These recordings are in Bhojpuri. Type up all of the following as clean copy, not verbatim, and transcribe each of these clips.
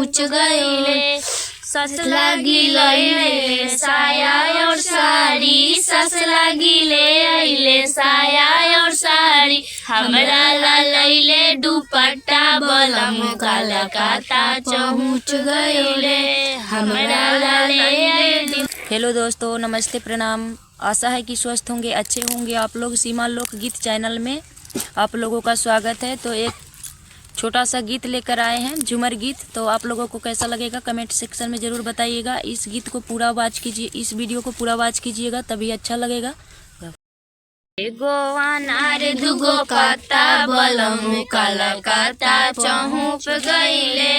चहुच गईले। सस लागी लैले साया और साड़ी, सस लागी ले अइले साया और साड़ी, हमरा ला लैले दुपट्टा बलम कलकत्ता चहुच गईले, हमरा ला लैले। हेलो दोस्तों, नमस्ते, प्रणाम। आशा है कि स्वस्थ होंगे, अच्छे होंगे आप लोग। सीमा लोकगीत चैनल में आप लोगों का स्वागत है। तो एक छोटा सा गीत लेकर आए हैं, झूमर गीत। तो आप लोगों को कैसा लगेगा कमेंट सेक्शन में ज़रूर बताइएगा। इस गीत को पूरा वॉच कीजिए, इस वीडियो को पूरा वॉच कीजिएगा, तभी अच्छा लगेगा। एगो अनार दुगो पत्ता बलम कलकत्ता चहुप गईले,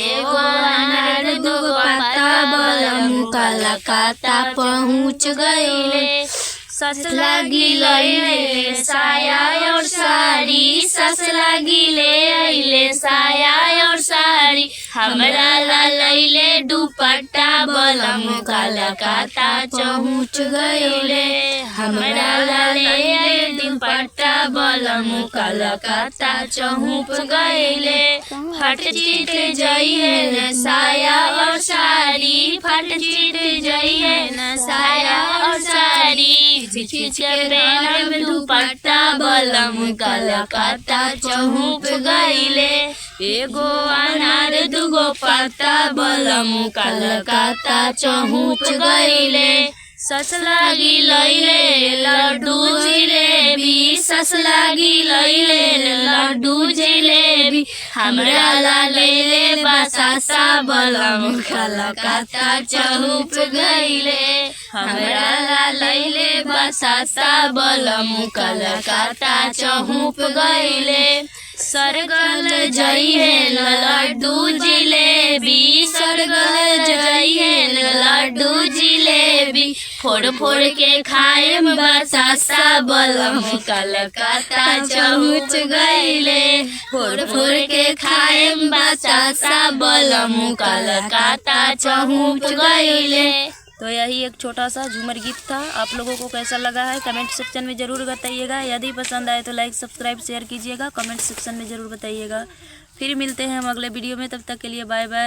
एगो अनार दुगो पत्ता बलम कलकत्ता पहुँच गईले। सस लागी लैले साया और साड़ी, सस लागी ले अइले साया और साड़ी, हमरा ला लैले दुपट्टा बलम कलकत्ता चहुच गईले, हमरा ला लैले दुपट्टा बलम कलकत्ता चहुप गईले। फट चिट जइहे न साया और साड़ी, फट चिट जइहे न साया और साड़ी, खींच खींच के पेनब दुपट्टा बलम कलकत्ता चहुप गईले। एगो अनार दुगो पत्ता बलम कलकत्ता चहुप गईले। सस लागी लैले लड्डू जिलेबी, सस लागी लैले लड्डू जिलेबी, हमरा ला लैले बतासा बलम कलकत्ता चहुप गईले, हमरा ला लैले बतासा बलम कलकत्ता चहुप गईले। सरगल जइहे लड्डू जिलेबी, सरगल जइहे लड्डू जिलेबी, फोड़ फोड़ के खाएम बतासा बलम कलकत्ता चहुच गईले, फोड़ फोड़ के खाएम बतासा बलम कलकत्ता चहुच गईले। तो यही एक छोटा सा झूमर गीत था। आप लोगों को कैसा लगा है कमेंट सेक्शन में ज़रूर बताइएगा। यदि पसंद आए तो लाइक, सब्सक्राइब, शेयर कीजिएगा। कमेंट सेक्शन में ज़रूर बताइएगा। फिर मिलते हैं हम अगले वीडियो में, तब तक के लिए बाय बाय।